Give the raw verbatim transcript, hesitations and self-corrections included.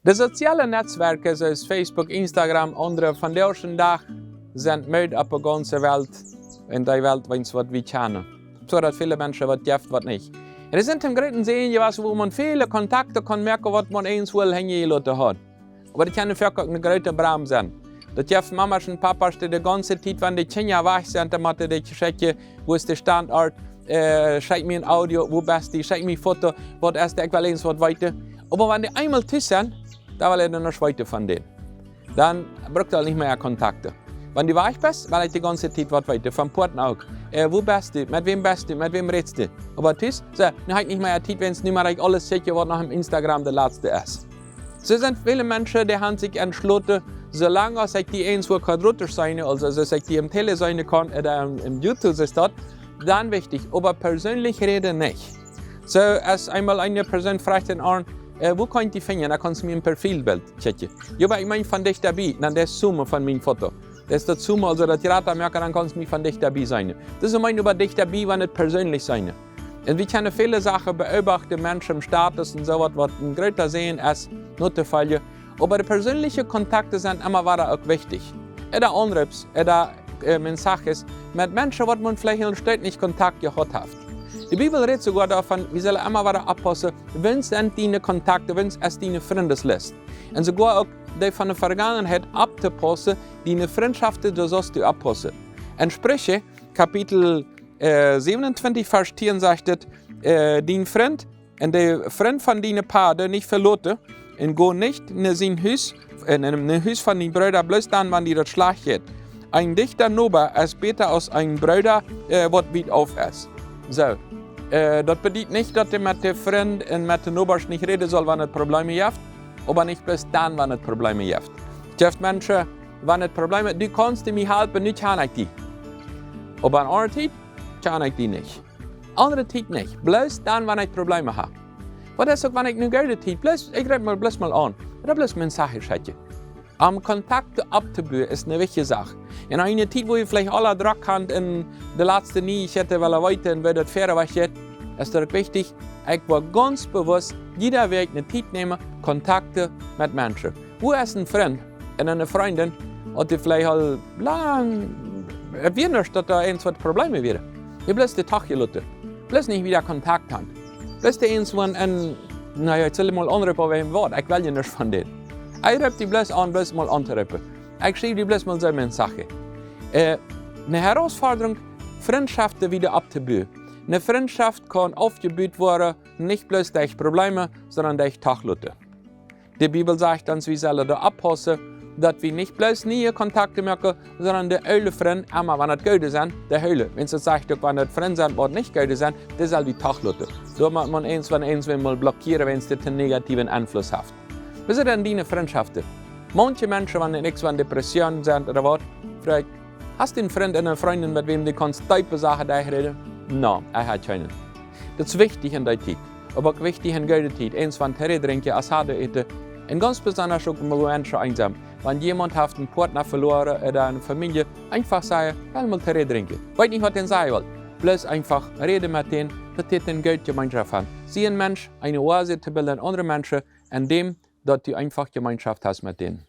De soziale Netzwerke, soo aus Facebook, Instagram, aundre, vondoag dän Dach sent meed opp de gaunze Welt, en dee Welt, waut wie kjanen. Soo daut väle Menschen waut jeft, waut nich. Un et sent em grooten Säajen jewast, wua maun väle Kontakte kaun moaken, waut maun eent wull henjeloten haud. Oba daut kaun foaken uk eene groote Bram sennen. Daut jeft Mamasch un Papasch, dee de gaunze Tiet, wan de Kjinja wajch sent, dan motten dee schekjen, wua es de Standort, äh, schekj mie een Audio, wua best du, schekj mie Foto, waut es, ekj well eent waut weeten. Oba wan dee eemol tus sent, dan well ekj dan noch weeten von dän. Dan brukt hee nich mea Kontakte. Wan du wajch best, well ekj de gaunze Tiet waut weeten, vom Poaten uk. Äh, wua best du, met wäm best du, met wäm rätst du? Oba tus, soo, nu hab ekj nich mea Tiet, wan nu mott ekj aules checken, waut noch em Instagram daut latste es. Soo sent väle Menschen, dee haben sikj entschloten, soo lang aus ekj dee eent wua quadratisch seenen, aulsoo soo aus ekj dee em Tele seenen kaun, ooda em, em YouTube es daut, dan wichtich, oba persönlich räden nich. Soo, aus eemol eene Persoon fruach dan aun, äh, wua kaun ekj die finjen? Dan kaust du mie een Profilbilt checken. Jo, oba ekj meen von dicht doabie, dan daut Zoomen von mien Foto. Daut es daut Zoomen, aulsoo daut Jrata moaken, dan kaust du mie von dicht doabie seenen. Daut es mien, oba dicht doabie, wan et persönlich seenen. Un wie kjennen väle Sachen beobachten, Menschen em Status un soo waut, waut een grootet Säajen es, notofoljen. Oba de persönliche Kontakte sent emma wada uk wichtich. Ooda Aunroops, ooda, äh, Mensajes met Menschen, waut maun veleicht aul stoot nich Kontakt jehaut haft. De Bibel rät soogoa doavon, wie sellen emma wada oppaussen, wäa sent diene Kontakte, wäa es diene Frundeslist. Un soogoa uk dee von de Vergangenheit opptopaussen, diene Frintschoften, doa saust du oppaussen. En Spricha, Kapitel, äh, säwenuntwintich, Varsch tieen sajcht et, äh, dien Frint un de Frint von diene Pa dee nich veloten, un go nich no sien Hus, en, en, en Hus von dien Brooda, bloos dan, wan die daut schlajcht jeit. Een dichta Noba es bäta aus een Brooda, äh, waut wiet auf es. Soo, äh, daut bediet nich, daut du met de Frind un met de Nobasch nich räden saust, wan et Probleme jeft, oba nich bloos dan, wan et Probleme jeft. Et jeft Menschen, wan et Probleme, du kaust mie halpen, nu kjan ekj die. Oba aune Tiet kjan ekj die nich. Aundre Tiet nich. Bloos dan, wan ekj Probleme hab. Waut es uk, wan ekj nu goode Tiet, bloos, ekj reep mol, bloos mol aun. Ooda bloos mien Sache schekjen. Om Kontakte opptobuen es eene wichtje Sach. En eene Tiet, wua jie veleicht aule Drock haben un de latste Nieichkjeiten wellen weeten un woo daut wieda wajchjeit, es daut uk wichtich, ekj woa gaunz bewusst jieda Wäakj eene Tiet nämen, Kontakte met Menschen. Wua es een Frint un eene Frindin, waut du veleicht aul lang, äh, wist nich, daut doa eent waut Probleme wieren. Du best de Tag jeloten. Bloos nich wieda Kontakt haben. Bloos de eent wua een, na jo, ekj saul mol aunroopen wäajen waut, ekj well je nuscht von dän. Ekj reep die bloos aun, bloos mol auntoroopen. Ekj schriew die bloos mol soo eene Sache. Äh, eene Herausforderung, Frintschoften wieda opptobuen. Eene Frintschoft kaun oppjebut woaren, nich bloos derch Probleme, sonda derch Tachloten. De Bibel sajcht ons, wie sellen doa oppaussen, daut wie nich bloos niee Kontakte moaken, sonda de oole Frind, emma wan et goode sent, de oole. Wan et sajcht uk, wan et Frind sent, waut nich goode sent, dee sell wie tachloten. Doa mott maun eent, wan eent, wan mol blockieren, wan et een negativen Enfluss haft. Woo sent dan diene Frintschoften? Maunche Menschen, wan dee nich wan Depression sent ooda waut, froag ekj, hast du een Frint un eene Frindin, met wäm du kaust deepe Sachen derchräden? No, ekj hab kjeenen. Daut es wichtich en dee Tiet. Oba uk wichtich en goode Tiet, eent wan Tee drinkjen, Asado äten. Un gaunz besonda uk, wan Menschen eensam. Wan jemaunt haft een Poatna veloaren ooda eene Famielje, eefach sajen, well mol Tee drinkjen. Weet nich, waut dee sajen well. Bloos eefach räden met dän, daut deit eene goode Jemeenschoft haben. Sie een Mensch, eene Oase to bilden, aundre Menschen, en däm daut du eefach Jemeenschoft hast met dän.